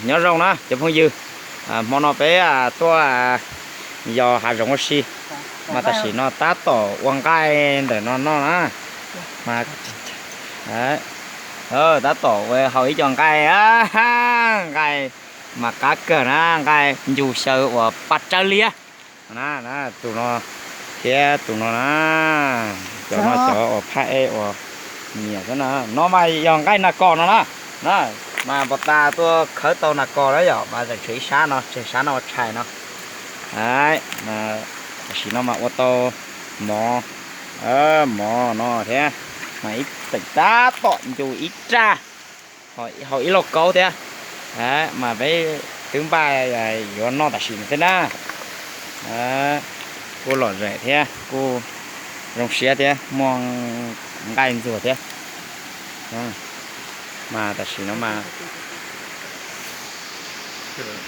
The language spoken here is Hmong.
Nyob zoo na cov phooj ywg, hmo no peb tuaj yos hav zoov ua si, mas tam sim no tab tom ua nqaij ntawm no noj na. Mas tab tom ua haus ib co nqaij, nqaij mas qab kawg na, nqaij ncu xyaw uas pas tsawg liab. Tus no thiab tus no na, cov no cov uas phaj ej uas nyiam xwb na. No mas yog nqaij nas kos no na, na mas npau tas tuaj khawb tau nas kos na yom, mas tseem tshuav ib sab no, tseg sab no ua tshais no. Tam sim no mas ua tau mov, mov no thiab, mas ib teem tab tom ncu ib raj, haus ib lauj kaub thiab, mas peb twb npaj yuav noj tam sim no thiab na. Kuj lom zem thiab kuj zoo siab thiab muaj nqaij ntxuag thiab. Mas tam sim no mas